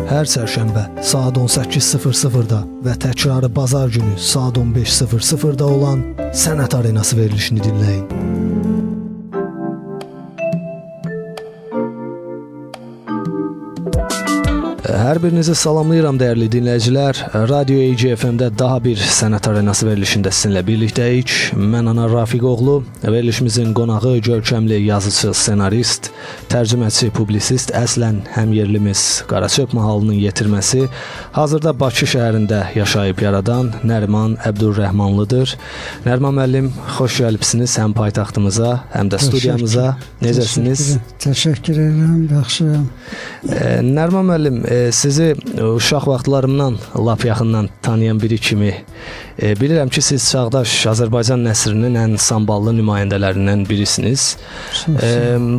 Hər çərşənbə saat 18:00-da və təkrarı bazar günü saat 15:00-da olan Sənət Arenası verilişini dinləyin. Hər birinizi salamlayıram dəyərli dinləyicilər. Radio AGFM-də daha bir Sənət Arenası verilişində sizinlə birlikdəyik. Mən Anar Rafiqoğlu. Verilişimizin qonağı görkəmli yazıçı, ssenarist, tərcüməçi, publisist, əslən həm yerlimiz Qaraçöp mahalının yetirməsi, hazırda Bakı şəhərində yaşayıb yaradan Nəriman Əbdürrəhmanlıdır. Nəriman müəllim, xoş gəlibsiniz həm paytaxtımıza, həm də studiyamıza. Necəsiniz? Təşəkkür edirəm, yaxşıyam. Nəriman müəllim, sizi uşaq vaxtlarımdan lap yaxından tanıyan biri kimi bilirəm ki, siz çağdaş Azərbaycan nəsrinin ən samballı nümayəndələrindən birisiniz.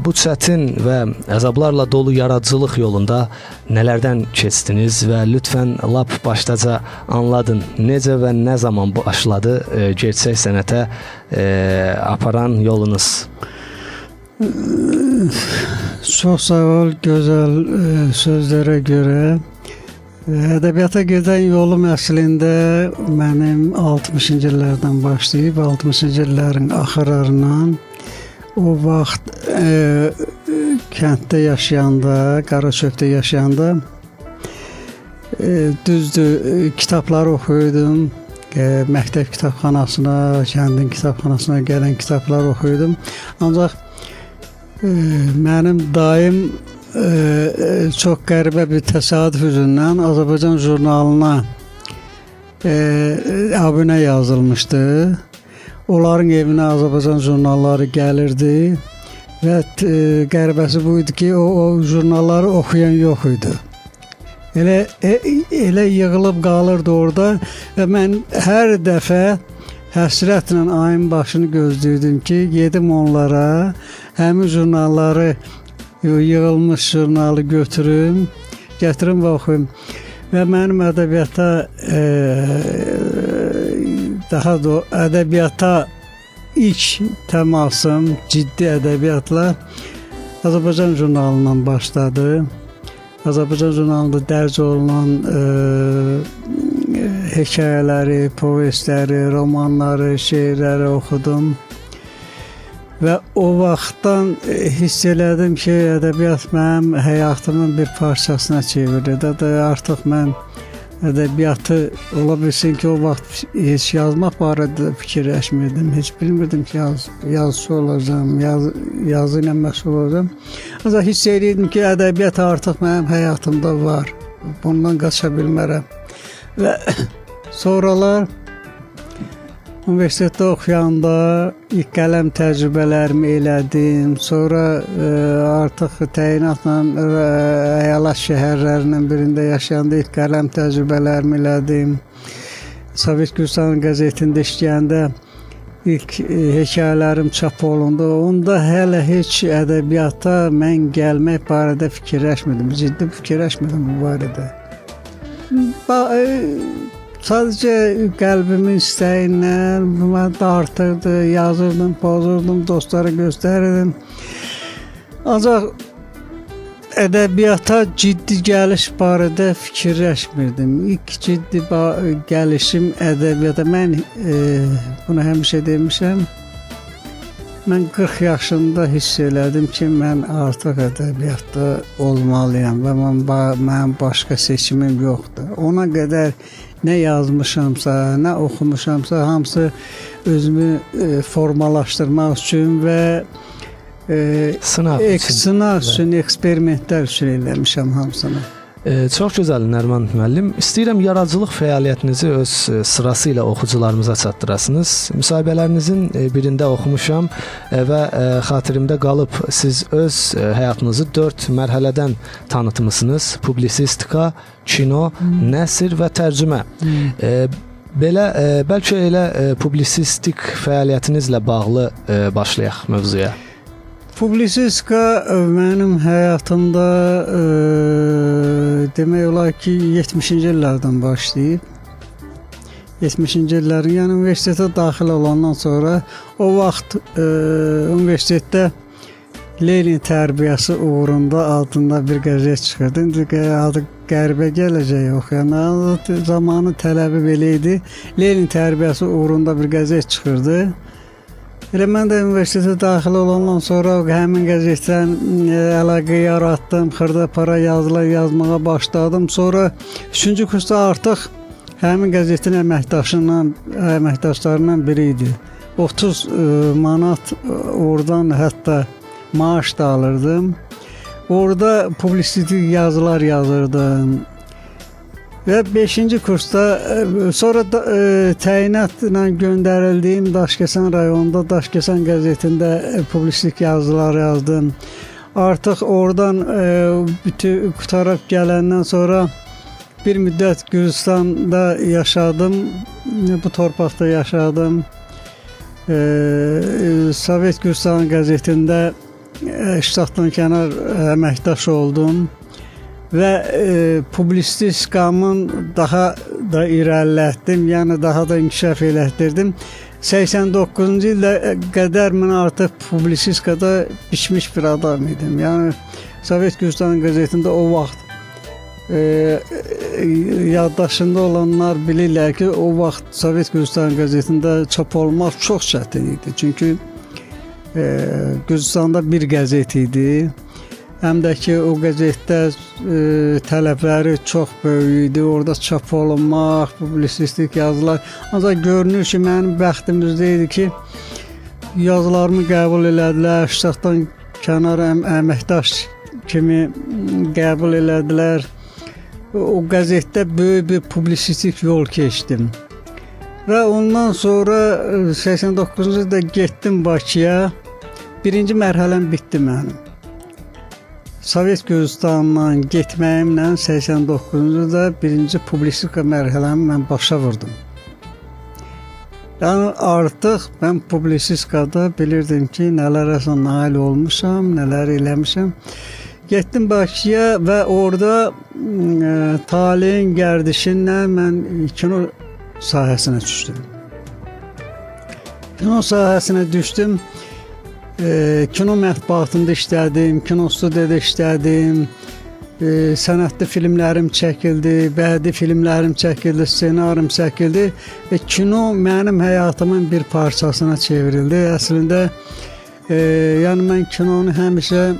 Bu çətin və əzablarla dolu yaradıcılıq yolunda nələrdən keçdiniz və lütfən lap başdaca anladın, necə və nə zaman başladı gerçək sənətə aparan yolunuz? Çox sağ ol, gözəl sözlərə görə. Ədəbiyyata gedən yolum əslində mənim 60-cı illərdən başlayıb, 60-cı illərin axırlarından o vaxt kənddə yaşayanda, Qaraçöpdə yaşayanda düzdür, kitabları oxuyurdum. Məktəb kitabxanasına, kəndin kitabxanasına gələn kitabları oxuyurdum. Ancaq mənim dayım çox qəribə bir təsadüf üzündən Azərbaycan jurnalına abunə yazılmışdı. Onların evinə Azərbaycan jurnalları gəlirdi və qəribəsi bu idi ki, o jurnalları oxuyan yox idi. Elə yığılıb qalırdı orada və mən hər dəfə həsrətlə ayın başını gözləyirdim ki, gedim onlara, həmin jurnalları, yığılmış jurnalı götürüm, gətirim və oxuyum. Və mənim ədəbiyyata, daha da ədəbiyyata ilk təmasım, ciddi ədəbiyyatla Azərbaycan jurnalından başladı. Azərbaycan jurnalında dərc olunan hekayələri, povestləri, romanları, şeirləri oxudum. Və o vaxtdan hiss elədim ki, ədəbiyyat mənim həyatımın bir parçasına çevrildi. Artıq mən ədəbiyyatı, ola bilsin ki, o vaxt heç yazmaq barədə fikirləşmirdim. Heç bilmirdim ki, yazıçı olacağam, yazı ilə məşğul olacağam. Ancaq hiss eləyirdim ki, ədəbiyyat artıq mənim həyatımda var. Bundan qaça bilmərəm. Və sonralar universitetdə oxuyanda ilk qələm təcrübələrimi elədim. Sonra artıq təyinatla əyalət şəhərlərinin birində yaşayanda ilk qələm təcrübələrimi elədim. Sovet Gürcistan qəzetində işləyəndə ilk hekayələrim çap olundu. Onda hələ heç ədəbiyyata mən gəlmək barədə fikirləşmirdim. Ciddi fikirləşmirdim bu barədə. Sadəcə qəlbimin istəyi ilə mən dartırdı, yazırdım, pozurdum, dostlara göstərirdim. Ancaq ədəbiyyata ciddi gəliş barədə fikirləşmirdim. İlk ciddi gəlişim ədəbiyyata, mən bunu həmişə demişəm, mən 40 yaşında hiss elədim ki, mən artıq ədəbiyyatda olmalıyam və mənim başqa seçimim yoxdur. Ona qədər nə yazmışamsa, nə oxumuşamsa, hamısı özümü formalaşdırmaq üçün və sınaq üçün, eksperimentlər üçün eləmişəm hamısını. Çox gözəl Nəriman müəllim. İstəyirəm yaradıcılıq fəaliyyətinizi öz sırası ilə oxucularımıza çatdırasınız. Müsahibələrinizin birində oxumuşam və xatirimdə qalıb, siz öz həyatınızı 4 mərhələdən tanıtmısınız. Publisistika, kino, nəsr və tərcümə. Belə, bəlkə elə publisistik fəaliyyətinizlə bağlı başlayaq mövzuya. Publisistika mənim həyatımda demək olar ki, 70-ci illərdən başlayıb. 70-ci illərin, yəni universitetə daxil olandan sonra o vaxt universitetdə Lenin tərbiyəsi uğrunda adında bir qəzet çıxırdı. İndi adı qəribə gələcək oxuyanlar. Zamanın tələbi belə idi. Lenin tərbiyəsi uğrunda bir qəzet çıxırdı. Elə mən də universitetə daxil olandan sonra həmin qəzetdən əlaqə yaratdım, xırda-para yazılar yazmağa başladım. Sonra 3-cü kursda artıq həmin qəzetin əməkdaşlarından biri idi. 30 manat oradan hətta maaş da alırdım. Orada publisistik yazılar yazırdım. Və 5-ci kursda sonra da, təyinatla göndərildiyim Daşkəsən rayonunda Daşkəsən qəzetində publisistik yazılar yazdım. Artıq oradan bütün qutarıb gələndən sonra bir müddət Gürcüstanda yaşadım. Bu torpaqda yaşadım. Sovet Gürcüstan qəzetində ştatdan kənar əməkdaş oldum və publisistikamın daha da irəlilətdim, yəni daha da inkişaf elətdirdim. 89-cu ildə qədər mən artıq publisistikada biçmiş bir adam idim. Yəni Sovet Gürcüstan qəzetində o vaxt yaddaşında olanlar bilirlər ki, o vaxt Sovet Gürcüstan qəzetində çap olmaq çox çətin idi. Çünki Gürcüstanda bir qəzet idi. Həm də ki, o qəzetdə tələbləri çox böyük idi. Orada çap olunmaq, publisistik yazılar. Ancaq görünür ki, mənim bəxtim üzdə idi ki, yazılarımı qəbul elədilər, ştatdan kənar əməkdaş kimi qəbul elədilər. O qəzetdə böyük bir publisistik yol keçdim. Və ondan sonra 89-cu ildə getdim Bakıya. Birinci mərhələm bitdi mənim. Sovet Gürcüstandan getməyimlə 89-cu ildə birinci publisistika mərhələmi mən başa vurdum. Yəni artıq mən publisistikada bilirdim ki, nələrəsə nail olmuşam, nələr eləmişəm. Getdim Bakıya və orada taleyin gərdişinlə mən kino sahəsinə düşdüm. Kino sahəsinə düşdüm. Kino mətbuatında işlədim, kino studiyada işlədim, sənətli filmlərim çəkildi, bədii filmlərim çəkildi, ssenarim çəkildi və kino mənim həyatımın bir parçasına çevrildi. Əslində, yəni mən kinonu həmişə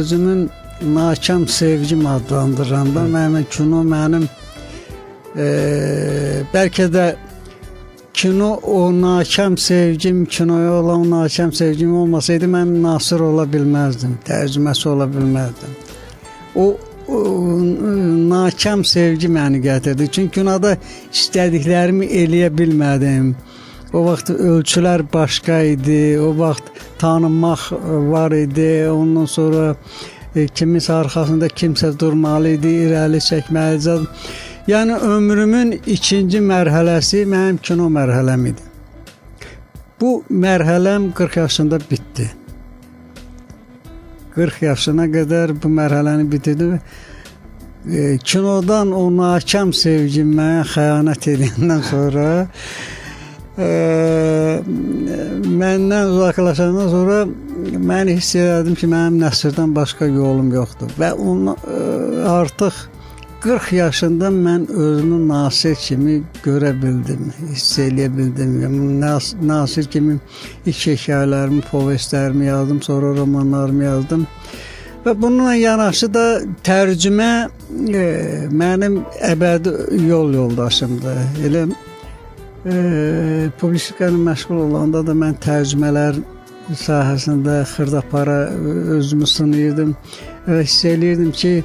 özümün nakam sevgim adlandırıram da. Mənim kino mənim bəlkə də kino o nakam sevgim, kinoya olan o nakam sevgim olmasaydı mən nasır ola bilməzdim, tərcüməçi ola bilməzdim. O nakam sevgi məni gətirdi. Çünki kinoda istədiklərimi eləyə bilmədim. O vaxt ölçülər başqa idi, o vaxt tanınmaq var idi, ondan sonra kiminsə arxasında kimsə durmalı idi, irəli çəkməli idi. Yəni ömrümün ikinci mərhələsi mənim kino mərhələm idi. Bu mərhələm 40 yaşında bitdi. 40 yaşına qədər bu mərhələni bitirdim. Kinodan o nakam sevgim mənə xəyanət edəndən sonra məndən uzaqlaşandan sonra mən hiss elədim ki, mənim nəsrdən başqa yolum yoxdur. Və onu artıq 40 yaşında mən özümü Nasir kimi görə bildim, hiss eləyə bildim. Nasir kimi ilk hekayələrimi, povestlərimi yazdım, sonra romanlarımı yazdım. Və bununla yanaşı da tərcümə mənim əbədi yol yoldaşımdır. Elə publisistikanla məşğul olanda da mən tərcümələr sahəsində xırda-para özümü sınayırdım və hiss eləyirdim ki,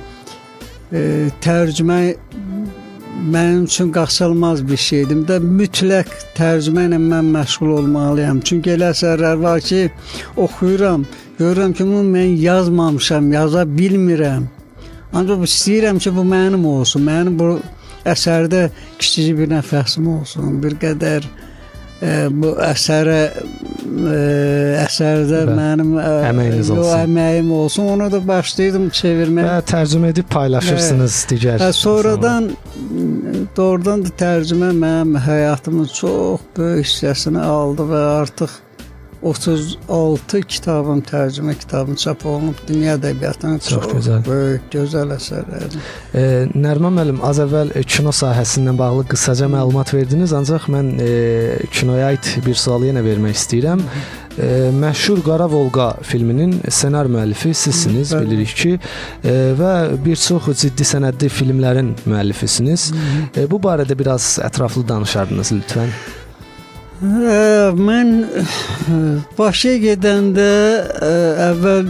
tərcümə mənim üçün qaçılmaz bir şeydir. Də mütləq tərcümə ilə mən məşğul olmalıyam. Çünki elə əsərlər var ki, oxuyuram, görürəm ki, bunu mən yazmamışam, yaza bilmirəm. Ancaq istəyirəm ki, bu mənim olsun, mənim bu əsərdə kiçicik bir nəfəsim olsun, bir qədər bu əsərə əsərdə mənim əməyiniz olsun. Əməyim olsun. Onu da başlayırdım çevirməyə. Və tərcümə edib paylaşırsınız digər. Sonradan doğrudan da tərcümə mənim həyatımın çox böyük hissəsini aldı və artıq 36 kitabım, tərcümə kitabım çap olunub. Dünya ədəbiyyatının çox gözəl, böyük, gözəl əsərləri. Nəriman müəllim, az əvvəl kino sahəsindən bağlı qısaca məlumat verdiniz, ancaq mən kinoya aid bir sual yenə vermək istəyirəm. Məşhur Qara Volqa filminin ssenari müəllifi sizsiniz, bilirik ki, və bir çox ciddi sənədli filmlərin müəllifisiniz. Bu barədə biraz ətraflı danışardınız lütfən. Mən Bakıya gedəndə əvvəl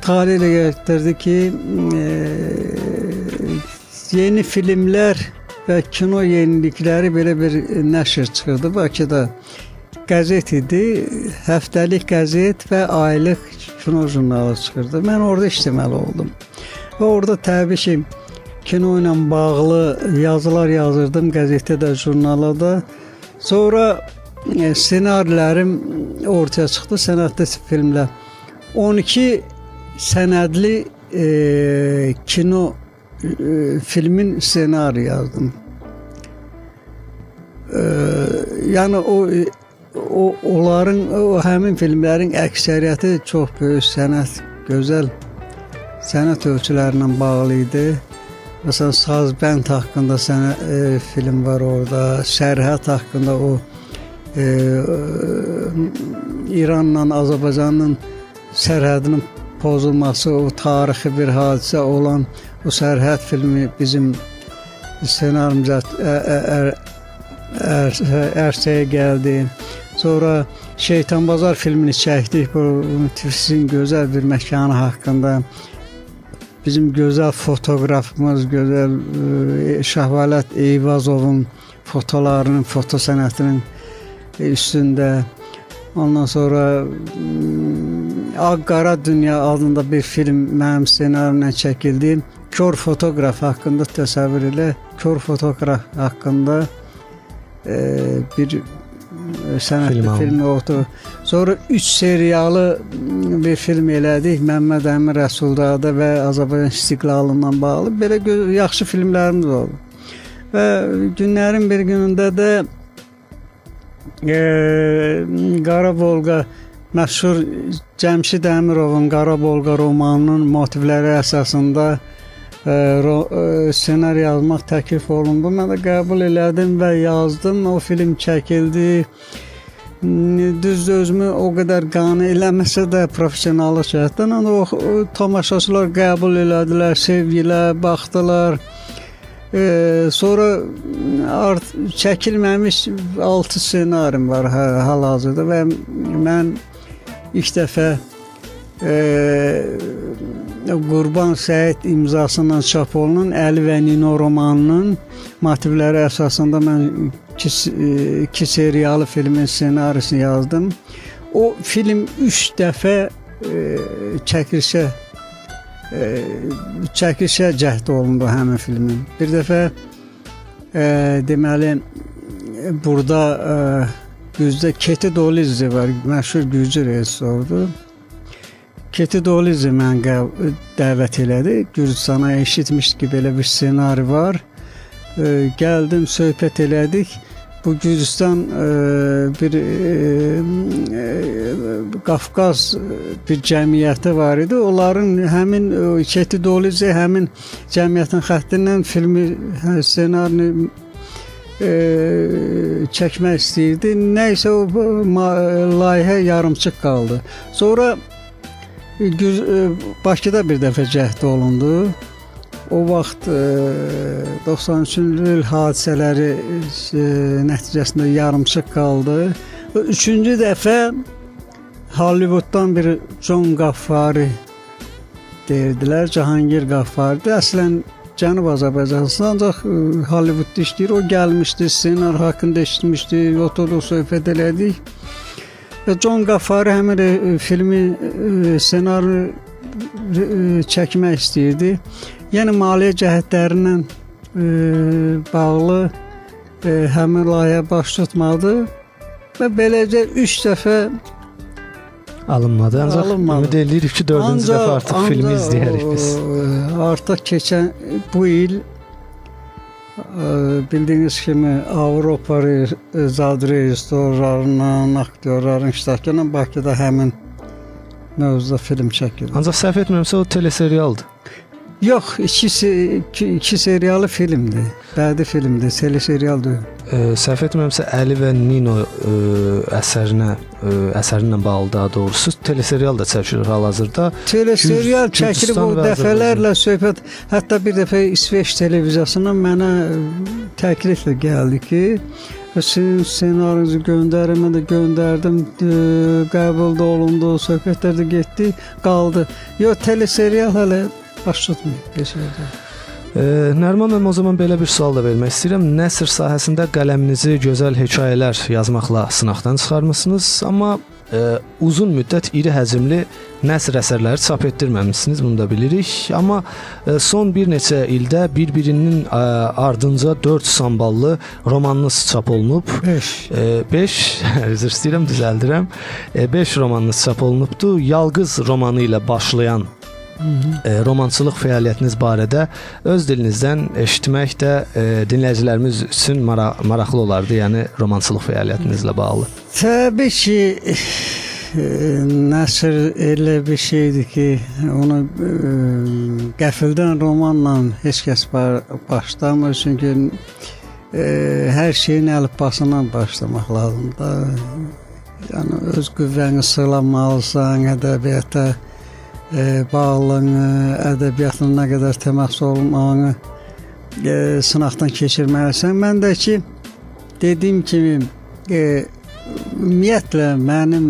tarih elə gətirdi ki, yeni filmlər və kino yenilikləri belə bir nəşr çıxırdı Bakıda. Qəzet idi, həftəlik qəzet və aylıq kino jurnalı çıxırdı. Mən orada işləməli oldum. Və orada təbii ki, kino ilə bağlı yazılar yazırdım qəzetdə də, jurnala da. Sonra ssenarilərim ortaya çıxdı, sənədli filmlər. 12 sənədli kino filmin ssenari yazdım. Yəni onların, o həmin filmlərin əksəriyyəti çox böyük sənət, gözəl sənət ölçülərlə bağlı idi. Məsələn, Sazbənd haqqında sənə film var orada, Sərhəd haqqında o İranla Azərbaycanın sərhədinin pozulması, o tarixi bir hadisə olan o Sərhəd filmi bizim ssenarimizə ərsəyə gəldi. Sonra Şeytan Bazar filmini çəkdik, bu Tiflisin gözəl bir məkanı haqqında. Bizim gözəl fotoqrafımız, gözəl Şahvalət Eyvazovun fotolarının, foto sənətinin üstündə. Ondan sonra Ağ-Qara Dünya adında bir film mənim ssenarimlə çəkildi. Kör fotoqraf haqqında təsəvvür elə, kör fotoqraf haqqında bir sənətli film oldu. Sonra 3 seriyalı bir film elədik. Məmməd Əmin Rəsulzadə və Azərbaycan İstiqlalından bağlı. Belə yaxşı filmlərimiz oldu. Və günlərin bir günündə də Qara Volqa, məşhur Cəmşid Əmirovun Qara Volqa romanının motivləri əsasında ssenari yazmaq təklif olundu. Mən də qəbul elədim və yazdım. O film çəkildi. Düzdür, özümü o qədər qane eləməsə də professionallıq cəhətdən, o tamaşaçılar qəbul elədilər, sevgilə baxdılar. Sonra çəkilməmiş 6 ssenarim var hal-hazırda və mən ilk dəfə Qurban Səid imzasından çap olunan Əli və Nino romanının motivləri əsasında mən iki seriyalı filmin ssenarisini yazdım. O film 3 dəfə çəkilişə cəhd olundu həmin filmin. Bir dəfə deməli burada Güzdə Keti Dolizzi var, məşhur Gürcü rejissorudur. Keti Dolizzi mən dəvət elədi. Gürcüstana eşitmişdi ki, belə bir ssenari var. Gəldim, söhbət elədik. Bu Gürcüstan bir Qafqaz bir cəmiyyəti var idi. Onların həmin Keti Dolizzi həmin cəmiyyətin xəttindən filmi, ssenarini çəkmək istəyirdi. Nəysə o layihə yarımçıq qaldı. Sonra Bakıda bir dəfə cəhd olundu. O vaxt 93-cü il hadisələri nəticəsində yarımçıq qaldı. Üçüncü dəfə Hollywooddan bir John Qaffari deyirdilər, Cahangir Qaffaridir. Əslən Cənub Azərbaycanlısı, ancaq Hollywoodda işləyir. O gəlmişdi, ssenari haqqında eşitmişdi, oturduq, söhbət elədik. Və John Qaffari həmin filmi, ssenari çəkmək istəyirdi. Yəni maliyyə cəhətlərindən bağlı həmin layihə baş tutmadı və beləcə 3 dəfə alınmadı. Ancaq ümid edirik ki, 4-cü dəfə artıq filmi izləyərik biz. Artıq keçən bu il Bildiyiniz kimi Avropa zad rejissorlarının, aktyorların iştirakı ilə Bakıda həmin mövzuda film çəkildi. Ancaq səhv etmirəmsə o teleserialdır. Yox, iki serialı filmdir. Bədii filmdir, teleserial deyil. Səhv etmirəmsə Əli və Nino əsərinlə bağlı daha doğrusu teleserial da çəkilir hal-hazırda. Teleserial çəkilib o dəfələrlə söhbət, hətta bir dəfə İsveç televiziyasından mənə təkliflə gəldi ki, sizin ssenarinizi göndərin, mən də göndərdim, qəbul da olundu, söhbətlər də getdi, qaldı. Yox, teleserial hələ baş tutmuyor, heç yerdə. Nəriman müəllim, o zaman belə bir sual da vermək istəyirəm. Nəsr sahəsində qələminizi gözəl hekayələr yazmaqla sınaqdan çıxarmısınız, amma uzun müddət iri həcmli nəsr əsərləri çap etdirməmişsiniz, bunu da bilirik. Amma son bir neçə ildə bir-birinin ardınca 4 samballı romanınız çap olunub. 5. 5, üzr istəyirəm, düzəldirəm. 5 romanınız çap olunubdur. Yalqız romanı ilə başlayan romançılıq fəaliyyətiniz barədə öz dilinizdən eşitmək də dinləyicilərimiz üçün maraqlı olardı, yəni romançılıq fəaliyyətinizlə bağlı. Təbii ki, nəsr elə bir şeydir ki, onu qəfildən romanla heç kəs başlamır, çünki hər şeyin əlifbasından başlamaq lazımdır. Yəni, öz qüvvəni sığlanmalısan, ədəbiyyata bağlılığını, ədəbiyyatla nə qədər təmas olmağını sınaqdan keçirməlisən. Mən də ki, dediyim kimi, ümumiyyətlə mənim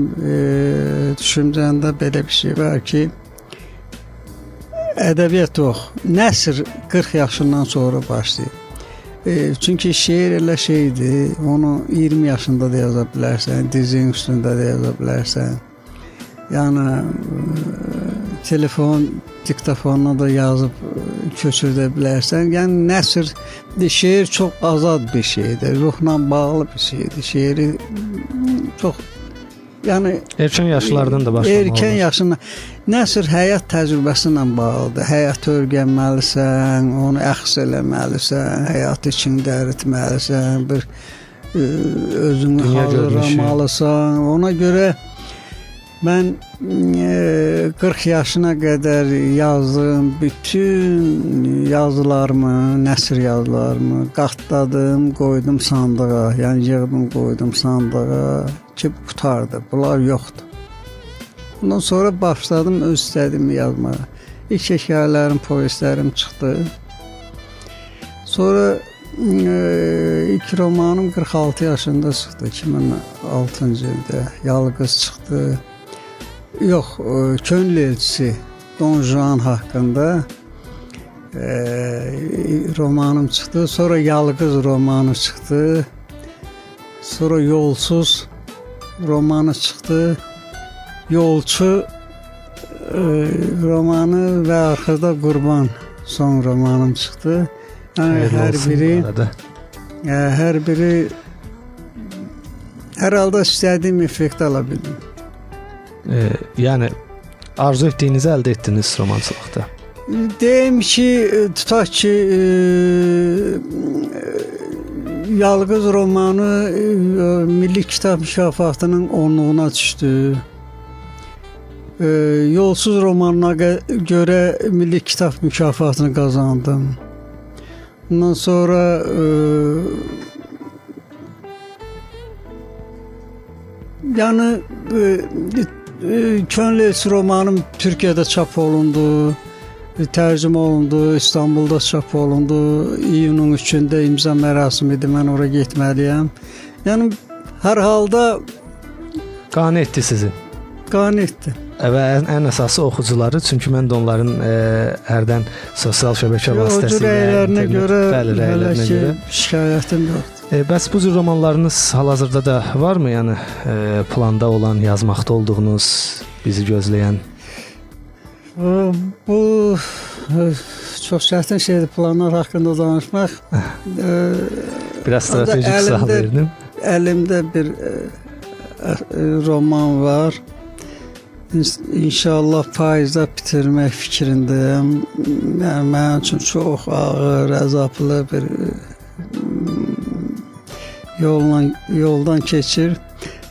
düşüncəmdə belə bir şey var ki, ədəbiyyat yox, nəsr 40 yaşından sonra başlayır. Çünki şeir elə şeydir, onu 20 yaşında da yaza bilərsən, dizin üstündə də yaza bilərsən. Yəni, telefon, diktafonuna da yazıb köçürdə bilərsən. Yəni, nəsr, şeir çox azad bir şeydir, ruhla bağlı bir şeydir. Şeiri çox, yəni... Erkən yaşlardan da başlamalıdır. Erkən yaşından. Nəsr həyat təcrübəsi ilə bağlıdır. Həyatı öyrənməlisən, onu əxs eləməlisən, həyatı içində əritməlisən, bir özünü hazırlamalısan. Ona görə mən 40 yaşına qədər yazdığım bütün yazılarımı, nəsr yazılarımı qatladım, qoydum sandığa, yəni yığdım, qoydum sandığa ki, qurtardı, bunlar yoxdur. Bundan sonra başladım öz istədiyimi yazmağa. İlk hekayələrim, povestlərim çıxdı. Sonra ilk romanım 46 yaşında çıxdı, 2006-cı ildə Yalqız çıxdı. Yox, Könül Elçisi Don Juan haqqında romanım çıxdı. Sonra Yalqız romanı çıxdı. Sonra Yolsuz romanı çıxdı. Yolçu romanı və arxada Qurban son romanım çıxdı. Yəni, hər biri hər halda istədiyim effekti ala bildim. Yəni, arzu etdiyinizi əldə etdiniz romançılıqda. Deyim ki, tutaq ki, Yalqız romanı Milli Kitab Mükafatının 10-luğuna düşdü. Yolsuz romanına görə Milli Kitab Mükafatını qazandım. Bundan sonra yəni Könül Elçisi romanım Türkiyədə çap olundu, tərcümə olundu, İstanbulda çap olundu. İyunun 3-ündə imza mərasimi idi, mən ora getməliyəm. Yəni, hər halda... Qane etdi sizi? Qane etdi. Və ən əsası oxucuları, çünki mən də onların hərdən sosial şəbəkə vasitəsilə... Rəylərinə görə, hələ ki, şikayətim yoxdur. Bəs bu cür romanlarınız hal-hazırda da varmı? Yəni, planda olan, yazmaqda olduğunuz, bizi gözləyən? Bu çox çətin şeydir, planlar haqqında danışmaq. Biraz strategik sual verdim. Əlimdə bir roman var. İnşallah payızda bitirmək fikrindəyəm. Yəni, mənim üçün çox ağır, əzablı bir yoldan keçir.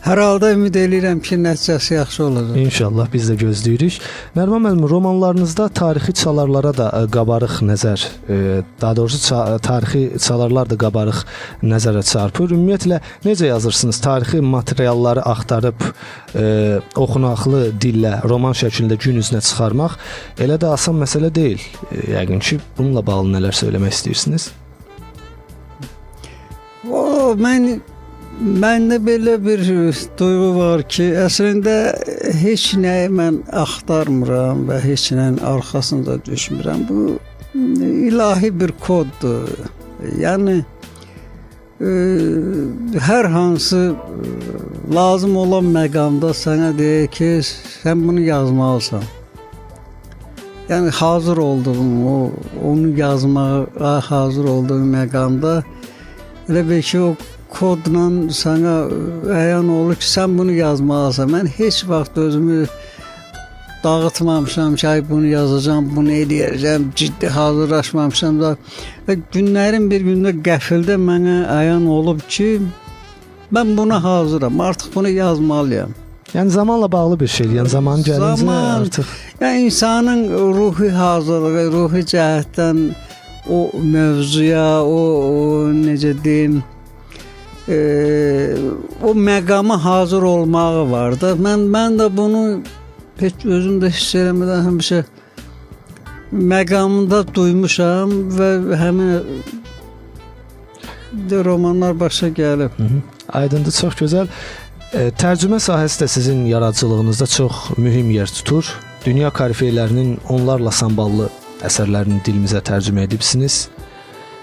Hər halda ümid eləyirəm ki, nəticəsi yaxşı olacaq. İnşallah biz də gözləyirik. Nəriman müəllim, romanlarınızda tarixi çalarlara da qabarıq nəzər, daha doğrusu tarixi çalarlar da qabarıq nəzərə çarpır. Ümumiyyətlə necə yazırsınız? Tarixi materialları axtarıb oxunaqlı dillə roman şəklində gün üzünə çıxarmaq elə də asan məsələ deyil. Yəqin ki, bununla bağlı nələr söyləmək istəyirsiniz? Məndə belə bir duyğu var ki, əslində heç nəyi mən axtarmıram və heç nəyin arxasında düşmürəm. Bu ilahi bir koddur. Yəni hər hansı lazım olan məqamda sənə deyir ki, sən bunu yazmalısan. Yəni hazır olduğun, onu yazmağa hazır olduğun məqamda elə bil ki, o kodla sənə əyan olur ki, sən bunu yazmalısan. Mən heç vaxt özümü dağıtmamışam ki, ay bunu yazacağam, bunu eləyəcəm, ciddi hazırlaşmamışam da. Və günlərin bir gündə qəfildə mənə əyan olub ki, mən buna hazıram, artıq bunu yazmalıyam. Yəni zamanla bağlı bir şeydir. Yəni zaman gəlincə artıq. Yəni insanın ruhi hazırlığı, ruhi cəhətdən o mövzuya, o necə deyim, o məqama hazır olmağı var da. Mən də bunu heç özüm də hiss eləmədən həmişə məqamında duymuşam və həmin romanlar başa gəlib. Hı -hı. Aydındır, çox gözəl. Tərcümə sahəsi də sizin yaradıcılığınızda çox mühüm yer tutur. Dünya korifeylərinin onlarla samballı əsərlərini dilimizə tərcümə edibsiniz.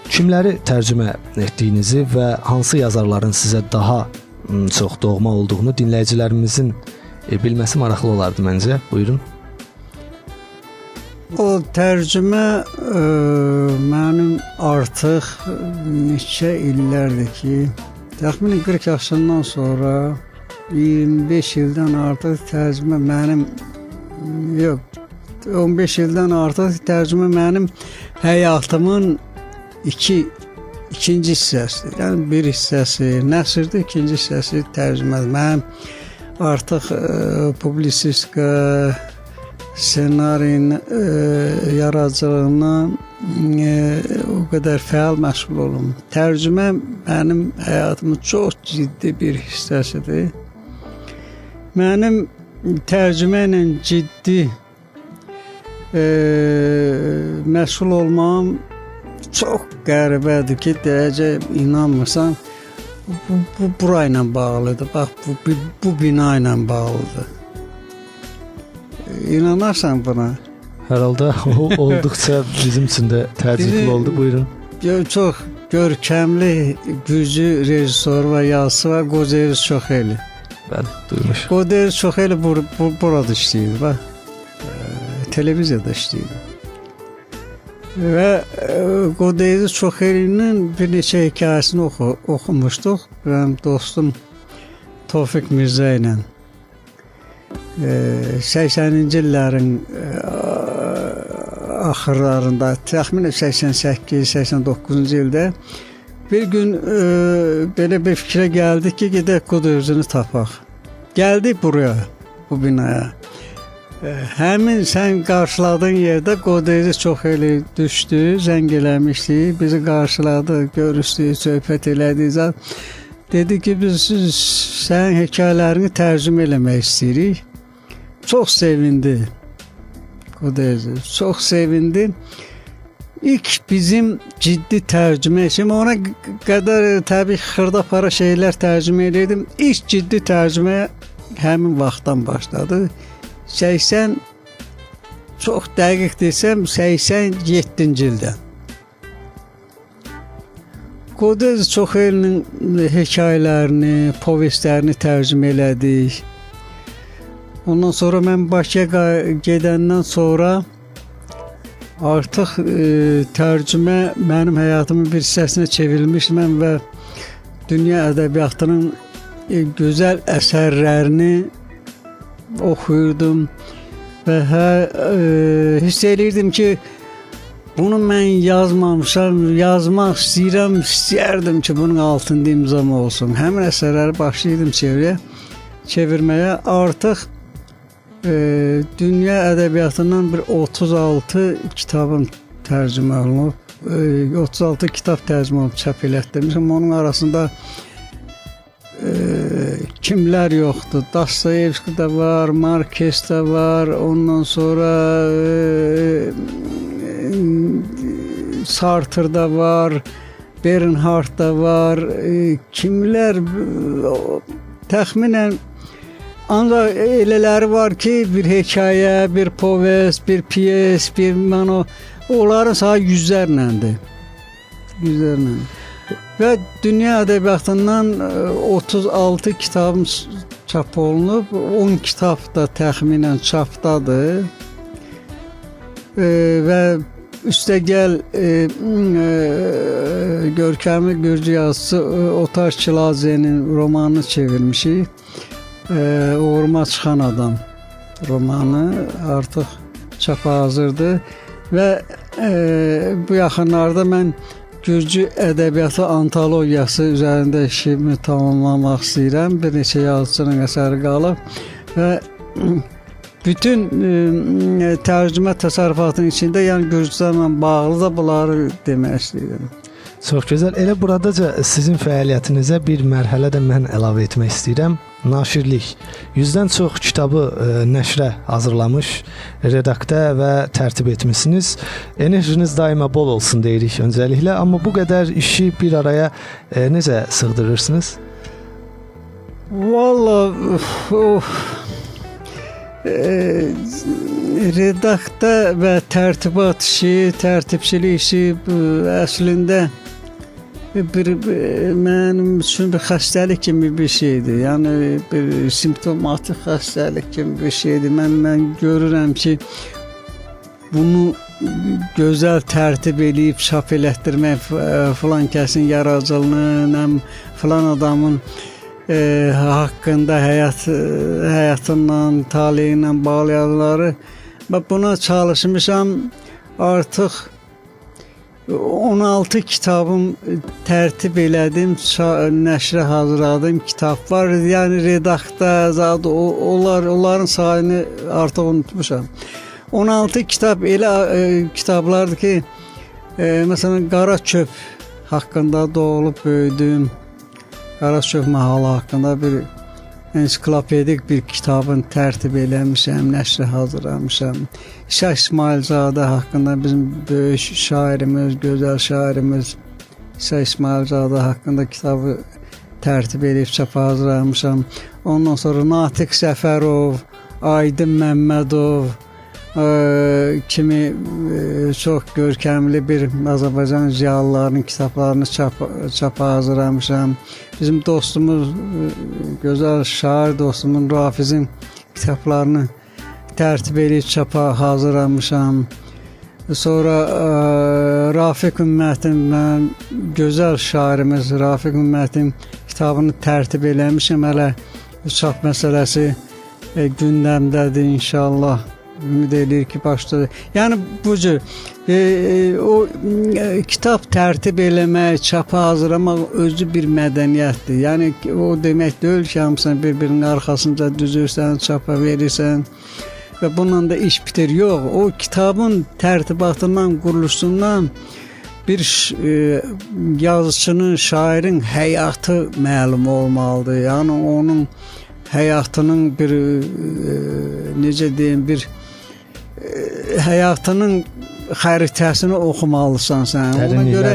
Kimləri tərcümə etdiyinizi və hansı yazarların sizə daha çox doğma olduğunu dinləyicilərimizin bilməsi maraqlı olardı məncə. Buyurun. O tərcümə mənim artıq neçə illərdir ki, təxminən 40 yaşından sonra 25 ildən artıq tərcümə mənim, yox, 15 ildən artıq tərcümə mənim həyatımın ikinci hissəsidir. Yəni bir hissəsi nəsrdir, ikinci hissəsi tərcümədir. Mənim artıq publisistika, ssenarinin yaradıcılığına o qədər fəal məşğul olum. Tərcümə mənim həyatımın çox ciddi bir hissəsidir. Mənim tərcümə ilə ciddi məşğul olmağım çox qəribədir ki, deyəcək inanmırsan, bu burayla bağlıdır, bax bu bina ilə bağlıdır. İnanarsan buna? Hər halda o olduqca bizim üçün də təəccüblü oldu. Buyurun. Çox görkəmli güclü rejissor və yazısı var, Qoderiz Çoxeli. Bəli, duymuş. Qoderiz Çoxeli burada işləyirdi, bax. Televiziyada işləyirdi. Və Qoderiz Çoxelinin bir neçə hekayəsini oxumuşduq. Mənim dostum Tofiq Mirzə ilə. 80-ci illərin axırlarında, təxminən 88-89-cu ildə bir gün belə bir fikrə gəldik ki, gedək Qoderizini tapaq. Gəldik buraya, bu binaya. Həmin sən qarşıladığın yerdə Qoderiz Çoxeli düşdü, zəng eləmişdi, bizi qarşıladı, görüşdü, söhbət elədi. Dedi ki, biz sənin hekayələrini tərcümə eləmək istəyirik. Çox sevindi Qoderiz, çox sevindi. İlk bizim ciddi tərcümə işim, ona qədər təbii xırda para şeylər tərcümə edirdim. İlk ciddi tərcümə həmin vaxtdan başladı. 80, çox dəqiq desəm, 87-ci ildə. Qoderiz Çoxelinin hekayələrini, povestlərini tərcümə elədik. Ondan sonra mən Bakıya gedəndən sonra artıq tərcümə mənim həyatımın bir hissəsinə çevrilmişdi. Mən və dünya ədəbiyyatının gözəl əsərlərini oxuyurdum və hiss eləyirdim ki, Bunu mən yazmamışam, yazmaq istəyirəm, istəyərdim ki, bunun altında imzam olsun. Həmin əsərləri başlayırdım çevirməyə. Artıq dünya ədəbiyyatından bir 36 kitabım tərcümə olunub. 36 kitab tərcümə olunub, çap elətdirmişəm. Onun arasında kimlər yoxdur? Dostoyevski də var, Marquez də var, ondan sonra Sartre da var, Bernhard da var. Kimlər təxminən, ancaq elələri var ki, bir hekayə, bir povest, bir pyes, bir mano, onların sayı yüzlərləndir. Yüzlərlə. Və dünya ədəbiyyatından 36 kitabım çap olunub, 10 kitab da təxminən çapdadır. Və üstəgəl görkəmli gürcü yazıçısı Otar Çiladzenin romanını çevirmişik. Uğuruma Çıxan Adam romanı artıq çapa hazırdır. Və bu yaxınlarda mən Gürcü ədəbiyyatı antologiyası üzərində işimi tamamlamaq istəyirəm. Bir neçə yazıçının əsəri qalıb və bütün tərcümə təsərrüfatının içində, yəni Gürcülərlə bağlı da bunları demək istəyirəm. Çox gözəl. Elə buradaca sizin fəaliyyətinizə bir mərhələ də mən əlavə etmək istəyirəm. Naşirlik. 100-dən çox kitabı nəşrə hazırlamış, redaktə və tərtib etmişsiniz. Enerjiniz daima bol olsun deyirik öncəliklə, amma bu qədər işi bir araya necə sığdırırsınız? Vallahi redaktə və tərtibat işi, tərtibçilik işi əslində bir mənim üçün bir xəstəlik kimi bir şeydir. Yəni bir simptomatik xəstəlik kimi bir şeydir. Mən görürəm ki, bunu gözəl tərtib eləyib çap elətdirmək filan kəsin yaradıcılığını, filan adamın haqqında həyatından, taleyi ilə bağlı yazıları. Buna çalışmışam. Artıq 16 kitabım tərtib elədim, nəşrə hazırladım kitab var. Yəni redaktda, onların sayını artıq unutmuşam. 16 kitab elə kitablardır ki, məsələn, Qara Çöp haqqında doğulub böyüdüm. Qara Çöp mahalı haqqında bir ensiklopedik bir kitabın tərtib eləmişəm, nəşrə hazırlamışam. İsa İsmayılzadə haqqında bizim böyük şairimiz, gözəl şairimiz İsa İsmayılzadə haqqında kitabı tərtib eləyib çapa hazırlamışam. Ondan sonra Natiq Səfərov, Aydın Məmmədov kimi çox görkəmli bir Azərbaycan ziyalılarının kitablarını çapa hazırlamışam. Bizim dostumuz, gözəl şair dostumun Rafizin kitablarını tərtib eləyib çapa hazırlamışam. Sonra Rafiq Ümmətin, mənim gözəl şairimiz Rafiq Ümmətin kitabını tərtib eləmişəm. Hələ çap məsələsi gündəmdədir inşallah. Ümid eləyir ki, başladı. Yəni bu cür o kitab tərtib eləmək, çapa hazırlamaq özü bir mədəniyyətdir. Yəni o demək deyil ki, hamısını bir-birinin arxasınca düzürsən, çapa verirsən və bununla da iş bitir. Yox, o kitabın tərtibatından, quruluşundan bir yazıçının, şairin həyatı məlum olmalıdır. Yəni onun həyatının bir, necə deyim, bir həyatının xəritəsini oxumalısan sən. Ona görə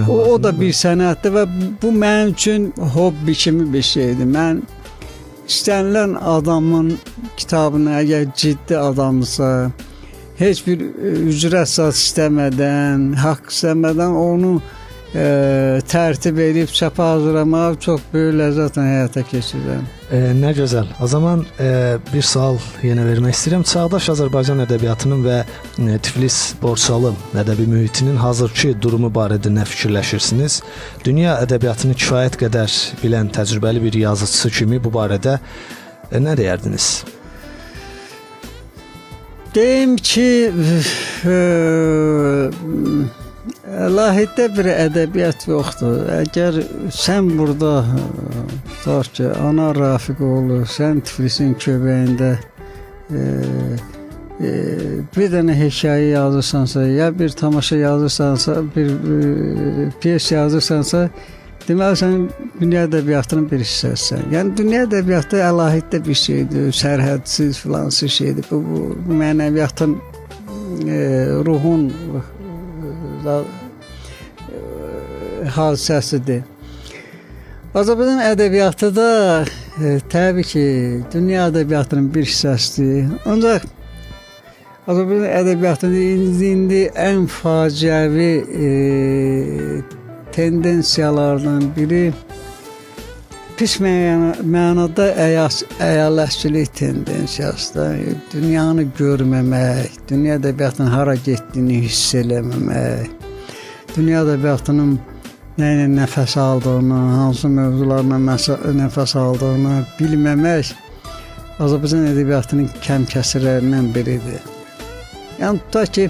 o da bir sənətdir və bu mənim üçün hobbi kimi bir şeydir. Mən istənilən adamın kitabını, əgər ciddi adamsa, heç bir ücrət zat istəmədən, haqq istəmədən onu tərtib edib çapa hazırlamaq çox böyük ləzzətlə həyata keçirirəm. Nə gözəl. O zaman bir sual yenə vermək istəyirəm. Çağdaş Azərbaycan ədəbiyyatının və Tiflis Borçalı ədəbi mühitinin hazırki durumu barədə nə fikirləşirsiniz? Dünya ədəbiyyatını kifayət qədər bilən təcrübəli bir yazıçısı kimi bu barədə nə deyərdiniz? Deyim ki, əlahiddə bir ədəbiyyat yoxdur. Əgər sən burada, tutaq ki, Anar Rafiqoğlu, sən Tiflisin köbəyində bir dənə hekayə yazırsansa, ya bir tamaşa yazırsansa, bir pyes yazırsansa, deməli sən dünya ədəbiyyatının bir hissəsisən. Yəni dünya ədəbiyyatı əlahiddə bir şeydir, sərhədsiz filansız şeydir. Bu mənəviyyatın, ruhun hadisəsidir. Azərbaycan ədəbiyyatı da təbii ki, dünya ədəbiyyatının bir hissəsidir. Ancaq Azərbaycan ədəbiyyatının indi ən faciəvi tendensiyalardan biri pis mənada əyalətçilik tendensiyasıdır. Dünyanı görməmək, dünya ədəbiyyatının hara getdiyini hiss eləməmək, dünya ədəbiyyatının nə ilə nəfəs aldığını, hansı mövzularla nəfəs aldığını bilməmək Azərbaycan ədəbiyyatının kəm-kəsirlərindən biridir. Yəni tutaq ki,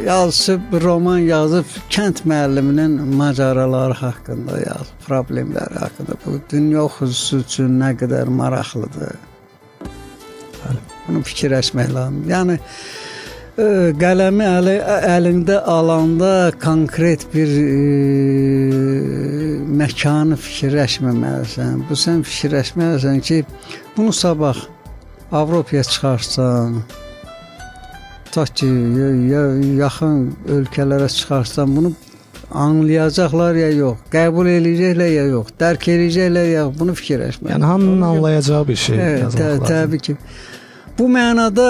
yazısı roman yazıb kənd müəlliminin macəraları haqqında yazıb, problemləri haqqında. Bu dünya oxucusu üçün nə qədər maraqlıdır. Bunu fikirləşmək lazım. Yəni qələmi əlində alanda konkret bir məkanı fikirləşməməlisən. Bu sən fikirləşməlisən ki, bunu sabah Avropaya çıxarsan, tutaq ki, yaxın ölkələrə çıxarsan, bunu anlayacaqlar ya yox, qəbul eləyəcəklər ya yox, dərk eləyəcəklər ya yox, bunu fikirləşməlisən. Yəni hamının anlayacağı bir şey yazmaq lazım. Təbii ki. Bu mənada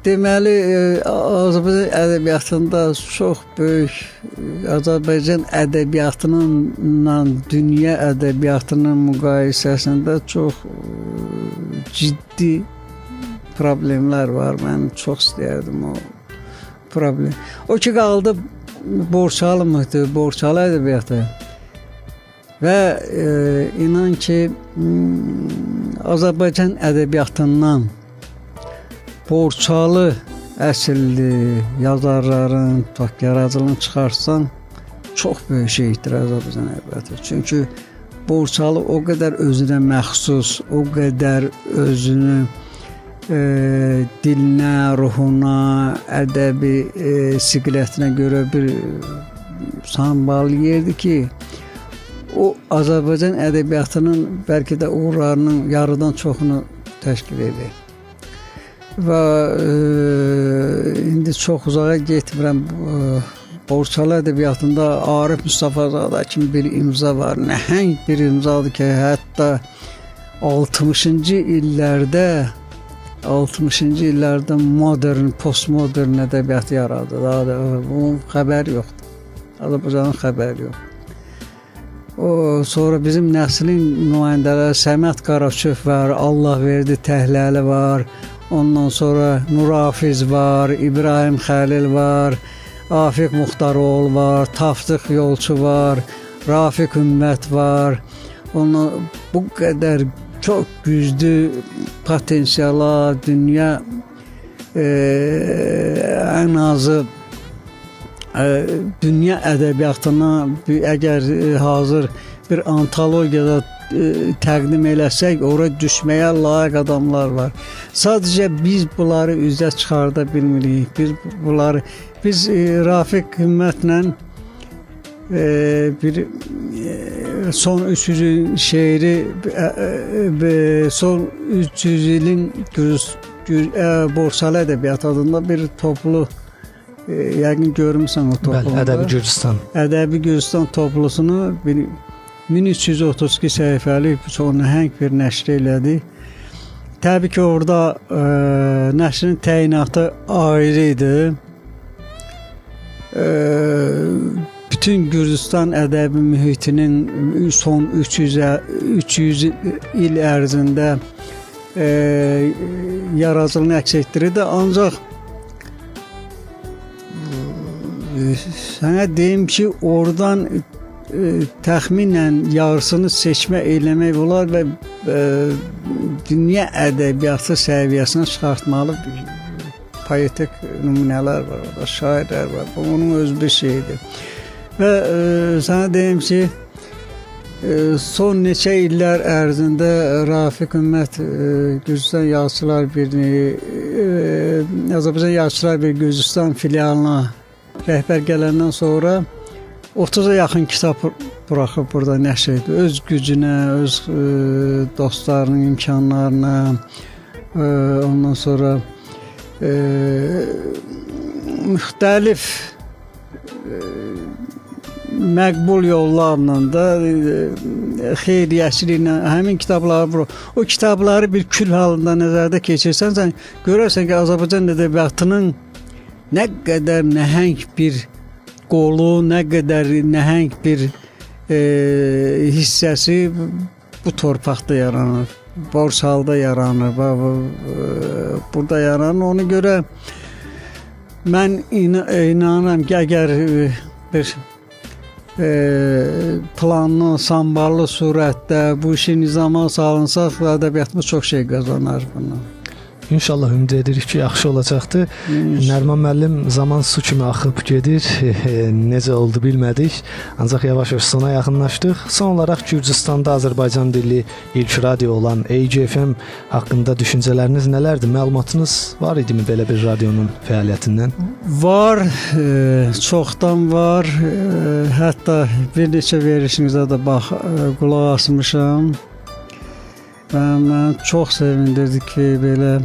deməli, Azərbaycan ədəbiyyatında çox böyük, Azərbaycan ədəbiyyatının dünya ədəbiyyatının müqayisəsində çox ciddi problemlər var. Mən çox istəyərdim o problem. O ki qaldı Borçalı mıhtı, Borçalı ədəbiyyatı. Və inan ki, Azərbaycan ədəbiyyatından Borçalı əsilli yazarların, yaradıcılığını çıxarsan, çox böyük şeydir Azərbaycan ədəbiyyatı. Çünki Borçalı o qədər özünə məxsus, o qədər özünü dilinə, ruhuna, ədəbi siqlətinə görə bir sambalı yerdir ki, o Azərbaycan ədəbiyyatının bəlkə də uğurlarının yarıdan çoxunu təşkil edir. Və indi çox uzağa getmirəm. Borçalı ədəbiyyatında Arif Mustafazadə kimi bir imza var. Nəhəng bir imzadır ki, hətta 60-cı illərdə modern, postmodern ədəbiyyatı yaradı. Daha da bunun xəbəri yoxdur. Azərbaycanın xəbəri yoxdur. O, sonra bizim nəslin nümayəndələri Səməd Qaraçöf var, Allahverdi Təhləli var, ondan sonra Nurafiz var, İbrahim Xəlil var, Afiq Muxtaroğlu var, Tapdıq Yolçu var, Rafiq Ümmət var. Ondan bu qədər çox güclü potensiala dünya ən azı dünya ədəbiyyatına əgər hazır bir antologiyada təqdim eləsək, ora düşməyə layiq adamlar var. Sadəcə biz bunları üzə çıxarda bilmirik. Biz Rafiq Hümmətlə bir son 300 şeiri, son 300 ilin Borçalı ədəbiyyatı adında bir toplu, yəqin görmüsən o topluluğu. Bəli, Ədəbi Gürcüstan. Ədəbi Gürcüstan toplusunu 1332 səhifəlik çox nəhəng bir nəşr elədi. Təbii ki, orada nəşrin təyinatı ayrı idi. Bütün Gürcüstan ədəbi mühitinin son 300 il ərzində yaradıcılığını əks etdirirdi. Ancaq sənə deyim ki, oradan təxminən yarısını seçmə eləmək olar və dünya ədəbiyyatı səviyyəsinə çıxartmalı poetik nümunələr var orada, şairlər var. Bu onun öz bir şeyidir. Və sənə deyim ki, son neçə illər ərzində Rafiq Hümmət Gürcüstan Yazıçılar Birliyi, Azərbaycan Yazıçılar Birliyi Gürcüstan filialına rəhbər gələndən sonra 30-a yaxın kitab buraxıb burada nəşr edib. Öz gücünə, öz dostlarının imkanlarına, ondan sonra müxtəlif məqbul yollarla da xeyriyyəçiliklə həmin kitabları, o kitabları bir kül halında nəzərdə keçirsən, sən görərsən ki, Azərbaycan ədəbiyyatının nə qədər nəhəng bir qolu, nə qədər nəhəng bir hissəsi bu torpaqda yaranır, Borçalıda yaranır, burada yaranır. Ona görə mən inanıram ki, əgər bir planlı, sambarlı surətdə bu işi nizama salınsaq, ədəbiyyatımız çox şey qazanar bundan. İnşallah ümid edirik ki, yaxşı olacaqdır. Nəriman müəllim, zaman su kimi axıb gedir. Necə oldu bilmədik. Ancaq yavaş-yavaş sona yaxınlaşdıq. Son olaraq Gürcüstanda Azərbaycan dilli ilk radio olan AGFM haqqında düşüncələriniz nələrdir? Məlumatınız var idimi belə bir radionun fəaliyyətindən? Var, çoxdan var. Hətta bir neçə verilişinizə də bax, qulaq asmışam. Və məni çox sevindirdi ki, belə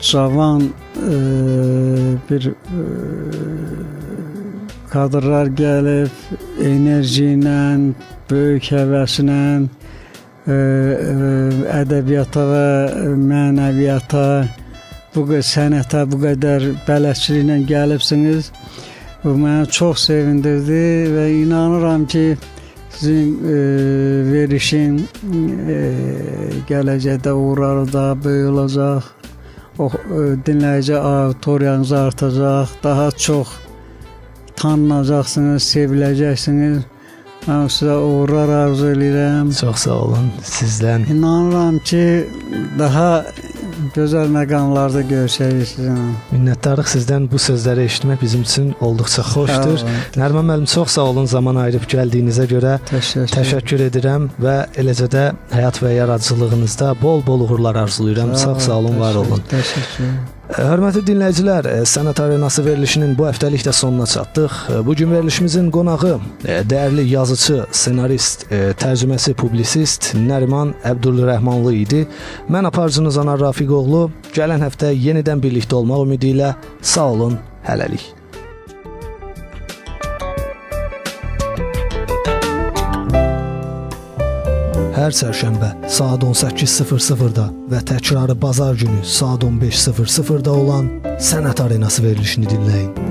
cavan bir kadrlar gəlib, enerji ilə, böyük həvəslə ədəbiyyata və mənəviyyata, bu sənətə bu qədər bələdçiliklə gəlibsiniz. Bu məni çox sevindirdi və inanıram ki, sizin verilişin gələcəkdə uğurları daha böyük olacaq. O dinləyici auditoriyanız artacaq, daha çox tanınacaqsınız, seviləcəksiniz. Mən sizə uğurlar arzu edirəm. Çox sağ olun sizdən. İnanıram ki, daha gözəl məqamlarda görüşəcəyik sizinlə. Minnətdarıq sizdən, bu sözləri eşitmək bizim üçün olduqca xoşdur. Nəriman müəllim, çox sağ olun zaman ayırıb gəldiyinizə görə. Təşəkkür edirəm və eləcə də həyat və yaradıcılığınızda bol-bol uğurlar arzulayıram. Çox sağ olun, var olun. Təşəkkür. Hörmətli dinləyicilər, Sənət Arenası verilişinin bu həftəlik də sonuna çatdıq. Bugün verilişimizin qonağı dəyərli yazıcı, ssenarist, tərcüməçi, publisist Nəriman Əbdülrəhmanlı idi. Mən aparıcınız Anar Rafiqoğlu. Gələn həftə yenidən birlikdə olmaq ümidi ilə sağ olun, hələlik. Hər çərşənbə saat 18:00-da və təkrarı bazar günü saat 15:00-da olan Sənət Arenası verilişini dinləyin.